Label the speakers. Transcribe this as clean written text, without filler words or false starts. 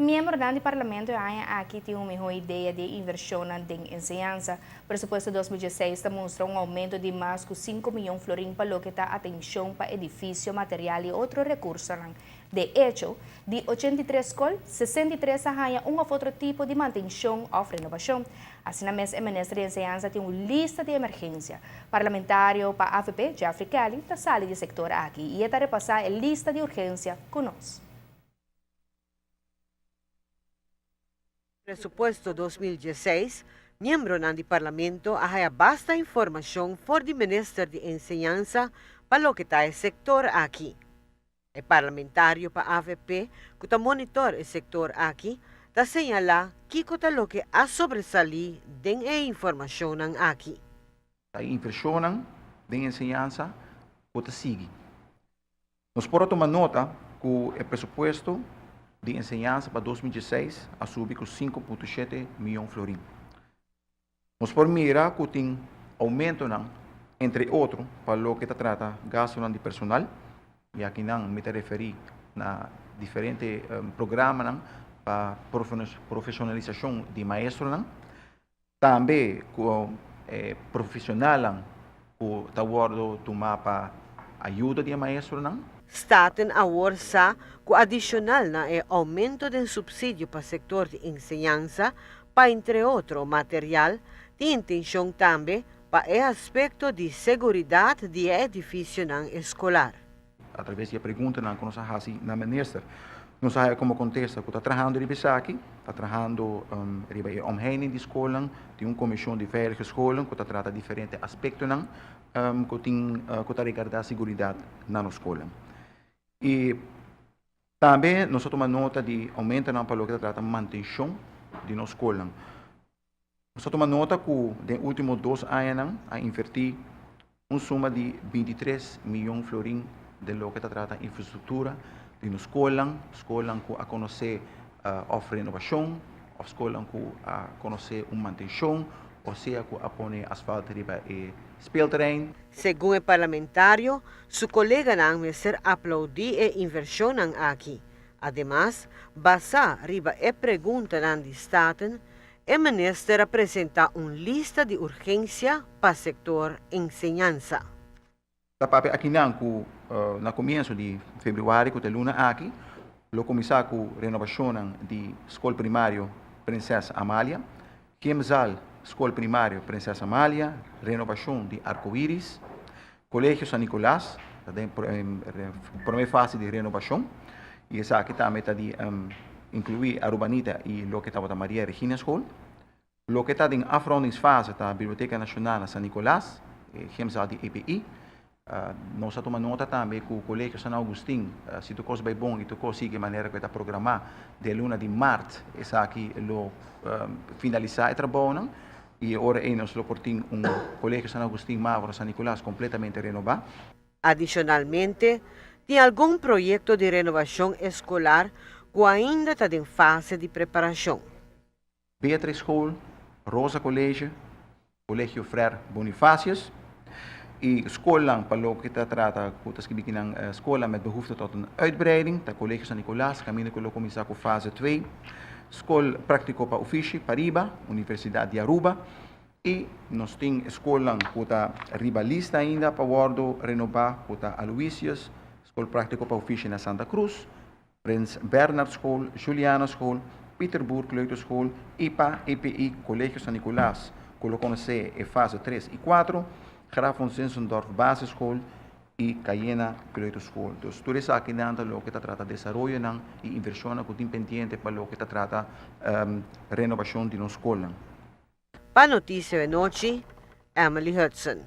Speaker 1: Miembronan di Parlamento e aña aki tin un mihó idea di e invershonnan den enseñansa. Presupuesto 2016 ta mustra un oumento di mas ku 5 mion florin pa loke ta atenshon pa edifisio, material i otro rekursonan. De echo, di 83 skol, 63 a haña un òf otro tipo di mantenshon òf renovashon. Asina mes e minister di Enseñansa tin un lista di emergensia. Parlamentario pa AVP, Jeffrey Kelly, ta sali di sektor aki i e ta repasá e lista di urgensia ku nos.
Speaker 2: Presupuesto 2016, miembronan di Parlamento a haya basta informacion for di minister di Enseñansa pa loke ta e sector aki. E parlamentario pa AVP, cu ta monitor e sector aki, ta señala kico ta loke a sobresali den e informacionnan aki.
Speaker 3: E inversionnan den enseñansa cu ta sigui. Nos por tuma nota cu e presupuesto di enseñansa pa 2016 a subi cu 5.7 miyon florin. Nos por mira cu tin aumento, entre otro, pa loke ta trata gasto di personal, y aki nan mi ta referi na diferente programa pa profesionalisacion di maestro, tambe cu profesional cu ta wordo tuma pa ayudo di maestro.
Speaker 2: Staten awor sa cu adicional na e aumento di subsidio pa sector di enseñansa, pa entre otro material, tin intencion tambe pa e aspecto di seguridad di edificio escolar.
Speaker 3: Atraves di pregunta cu nos a haci na minister, nos a como contesta cu ta trahando riba esaki, ta trahando riba e omheining di scholen, tin un comision di veilige scholen cu ta trata diferente aspecto cu tin cu ta regarda seguridad na nos scol. Y tambe nos a tuma nota di aumento pa loke ta trata mantencion di nos scol. Nos a tuma nota cu den ultimo 2 aña a inverti un suma di 23 miyon florin den loke ta trata infrastructura di nos scol, scol cu a conoce of renovacion, of scol cu a conoce un mantencion, o sea cu a pone asfalt riba e speelterrein.
Speaker 2: Segun e parlamentario, su coleganan mester aplaudi e inversionnan aki. Ademas, basa riba e preguntanan di Staten, e minister a presenta un lista di urgencia pa sector enseñansa.
Speaker 3: Ta papia aki nan cu na comienso di februari, cu ta luna aki, lo cuminsa cu renovacion di scol primario Prinses Amalia, Gymzaal Scol Primario Prinses Amalia, renovacion di Arcoiris, Colegio San Nicolas, den prome fase di renovacion, y esaki tambe ta di inclui Arubanita y loke tabata Maria Regina School. Loke ta den afrondingsfase ta Biblioteca Nacional San Nicolas, Gymzaal di EPI. Nos a tuma nota tambe cu Colegio San Agustin, si tur cos bay bon y tur cos sigui manera cu ta programa, den luna di maart esaki lo finalisa e trabou y ora ey nos lo por tin un Colegio San Agustin Mavo San Nicolas completamente renoba.
Speaker 2: Adicionalmente, tin algun proyecto di renovacion escolar cu ainda ta den fase di preparacion.
Speaker 3: Beatrix School, Rosa College, Colegio Frère Bonifacius y scol pa loke ta trata cu ta skirbi scol met behoefte tot een uitbreiding, ta Colegio San Nicolas, caminda cu lo cuminsa cu fase 2, Scol Practico pa Ofishi Pariba, Universidad di Aruba y nos tin scol cu ta riba lista ainda pa wordo renoba, cu ta Aloysius, Scol Practico pa Ofishi na Santa Cruz, Prins Bernhard School, Juliana School, Pieter Boer Kleuterschool, IPA, EPI, Colegio San Nicolas, cu lo conoce e fase 3 y 4, Graf von Zinzendorf Basisschool y Cayena Kleuterschool. Dus tur esaki nan ta loke ta trata desaroyo nan y inversion cu tin pendiente pa loke ta trata renovacion di nos scol.
Speaker 2: Pa Noticia di Anochi, Emily Hudson.